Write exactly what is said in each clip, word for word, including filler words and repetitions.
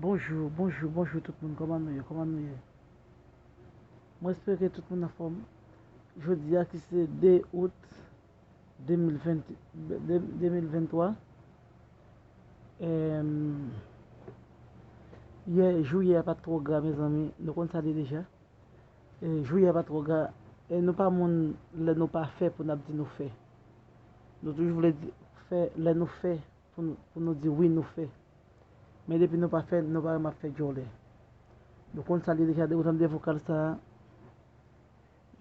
Bonjou, bonjou, bonjou tout moun. Kòman nou ye? Kòman nou ye? Mwen espere ke tout moun anfòm. Jodi a ki se de out de mil ven, de, de mil venntwa. Em, yè, jou yè a pa t twò gra, mezanmi. Nou konn sa li deja. E, jou yè a pa t twò gra. E nou pa moun lè nou pa fè pou n ap di nou fè. Nou toujou vle di, fè lè nou fè pou nou, pou nou di wi nou fè. Men depi nou pa fè, nou pa renmen ap fè djòlè. Nou konn sa li deja, depi w tande vokal sa a.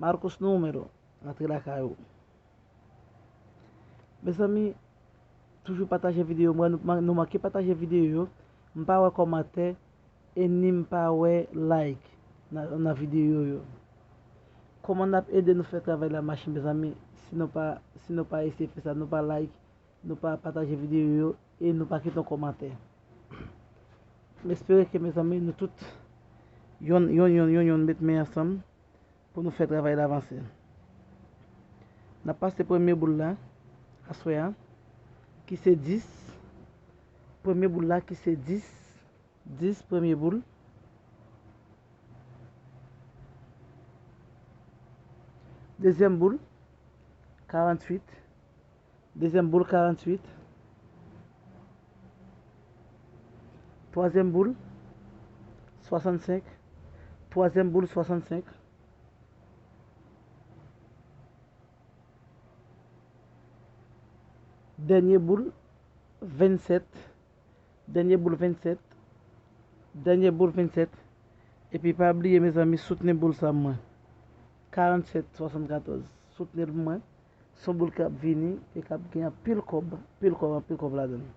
Marcos Numero, rantre lakay ou. Mezanmi, toujou pataje videyo. Mwen, nou, nou manke pataje videyo yo. M pa wè kòmantè e ni m pa wè like nan, nan videyo yo. Kòman n ap ede nou fè travay la mache, mezanmi, si nou pa, si nou pa eseye fè sa, nou pa like, nou pa pataje videyo yo e nou pa kite yon kòmantè? M espere ke, mezanmi, nou tout, yonn, yonn, yonn, yonn, yonn met men ansanm pou nou fè travay la vanse. N ap pase premye boul la, aswè a, ki se dis. Premye boul la, ki se dis. Dis, premye boul. Dezyèm boul, karanntuit. Dezyèm boul, karanntuit. Twazyèm boul, swasannsenk. Twazyèm boul, swasannsenk. Dènye boul, vennsèt. Dènye boul, vennsèt. Dènye boul, vennsèt. Epi pa bliye, mezanmi, soutni boul sa mwen. Karanntsèt swasannkatòz. Soutni l pou mwen. Se yon boul k ap vini e k ap gen anpil kòb, anpil kòb, anpil kòb ladan l.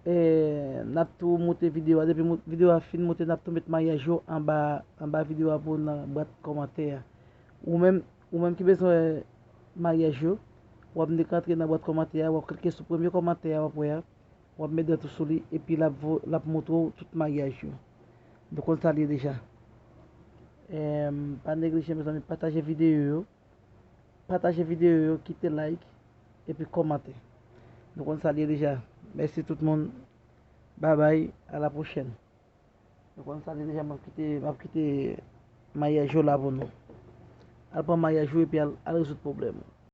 E n ap tou moute videyo a. Depi mo-, videyo a fin moute, n ap tou met maryaj yo anba, anba videyo a pou w nan bwat kòmantè a. Ou menm, ou menm ki bezwen wè maryaj yo, w ap nik rantre nan bwat kòmantè a, w ap klike sou premye kòmantè a w ap wè a, w ap met dat ou sou li, epi l ap vo-, l ap montre w tout maryaj yo. Nou konn sa l ye deja. Em, pa neglije, mezanmi, pataje videyo yo. Pataje videyo yo, kite like, epi kòmante. Nou konn sa l ye deja. Mèsi tout moun. Babay, a la pwochèn. Nou konn sa l ye deja, m ap kite, m ap kite maryaj yo la pou nou. Al pran maryaj ou epi al, al rezoud pwoblèm ou.